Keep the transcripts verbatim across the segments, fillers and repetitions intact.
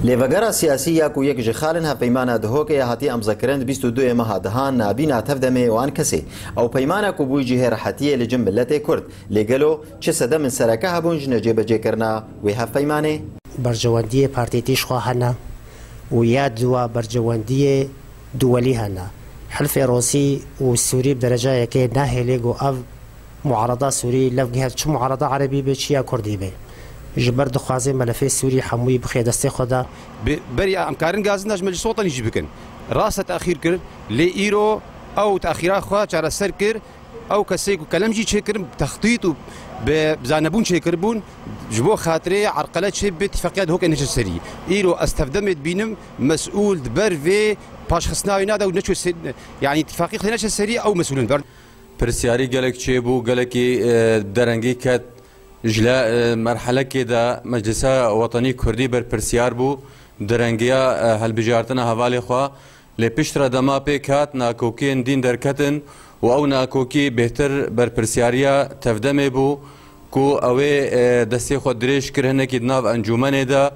Lêvegera siyasî ya ku yek ji xalên Hevpeymana Duhokê ya hatiye emzekirin di bîst û duyê meha dihan nabîna Tevdemê û Ankesê. Ew peymana ku bûyî cihê rehetiyê li cem miletê Kurd. Lê gelo çi sedemên sereke hebûn ji necêbecêkirina wê hevpeymanê? Berjewendiyê partîtî ji xwe hene û ya duwa berjewendiyê duwelî hene. Hilfê Rûsî û Sûrî bi dereca yekê nahêlê ku ev muarada Sûrî lev gihet, çi muarada erebî be, çi ya kurdî be. Ji ber dixwaze melefê Sûrî hemûyî bixê destê xwe de. Bi-, beriya em karin gazin da ji Meclisa Wetanî jî bikin. Rast e, texîr kir, lê îro ew texîra xwe çareser kir. Ew kesê ku kelem jî çêkirin, textît û bi zanebûn çêkiribûn, ji bo xatirê erqele çê bi tifaqiya Duhokê neçe serî. Îro ez Tevdemê dibînim, mesûl di ber vê paşxistina wê nade û neçû ser-, yanî tifaqî xwe neçe serî, ew mesûl in ber. Pirsyarî gelek çêbû, gelekî, e, derengî ket. Ji la, e, merhelekê de Meclisa Wetanî Kurdî berpirsyar bû, direngiya, e, hilbijartina hevalê xwe. Lê piştre dema pêk hat, nakokiyên dîn derketin û ew nakokî bêhtir berpirsyariya Tevdemê bû ku ew ê, e, destê xwe dirêj kir hinekî di nav encûmenê de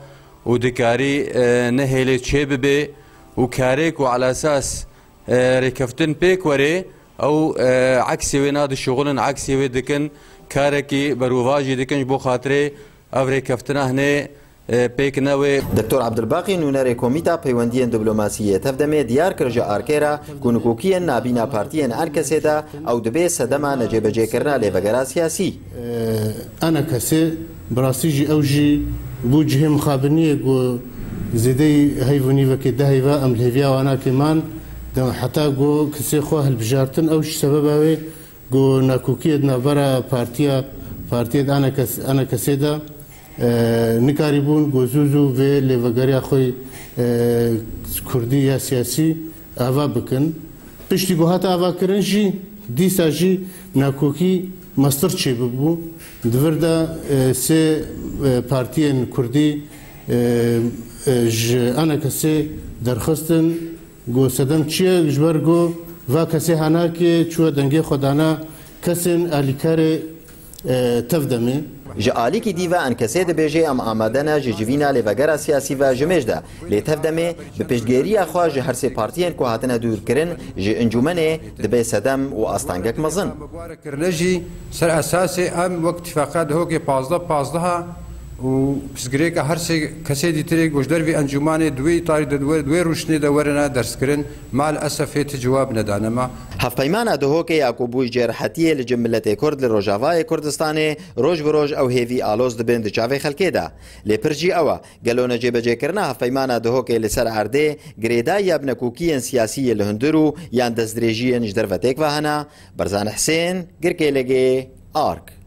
û dikarî, e, nehêlê çê bibe û karê ku ala esas, e, rêkeftin pêk were, ew, e, eksê wê nadişuxulin, eksê wê dikin, karekî berûvajî dikin ji bo xatirê ev rêkeftina hinê, e, pêk newê. Doktor Abdulbaqî Nûnerê Komîta Peywendiyên Diplomasî yê Tevdemê diyar kir ji arkê re ku nikokiyên nabîna partiyên Ankesê de ew dibe sedema necêbecêkirina lêvegera siyasî. E, Ankesê bi rastî jî ew jî bû cihê mixabiniyê ku zêdeyî heyv û nîvekê deh heyva em li hêviya wan nakê man, de heta ku kesê xwe hilbijartin ew jî sebeba wê ku nakokiyê di navbera partiya, partiyê di Anakes-, Anakesê de, e, nikarîbûn ku zû zû vê lêvegeriya xwe, e, kurdî ya siyasî ava bikin. Piştî ku hate avakirin jî, dîsa jî nakokî mestir çêbibû. Di vir de, e, sê, e, partiyên kurdî, e, e, ji Anakesê derxistin. Got, sedem çi ye? Ji ber ku va kesê hanakê çûye dengê xwe dana kesên alîkarê, e, Tevdemê. Ji alîkî dî ve Ankesê dibêje, em amade ne ji civîna lêvegera siyasî ve ji mêj de. Lê Tevdemê bi piştgêriya xwe ji her sê partiyên ku hatine dûrkirin ji encûmenê dibe sedem û astengek mezin. Kirine jî ser esasê em wek Tifaqê Duhokê pazdeh pazdeh û pirsgirêka her sê kesê dîtirê ku ji dervî encûmanê di wê tarî de, di wê, di wê rûşinê de werine derskirin, mal esefê ti cewab nedane me. Hevpeymana Duhokê ya ku bû ji cêrehetiyê li cem miletê Kurd li Rojavayê Kurdistanê, roj bi roj ew hêvî aloz dibin di çavê xelkê de. Lê pirs jî ew e, gelo necêbecêkirina Hevpeymana Duhokê li ser erdê girêdayî ya bi nekokiyên siyasî yê li hundir û yan destdirêjiyên ji derve têk ve hene? Berzan Hisên, Girkêlegê, Ark.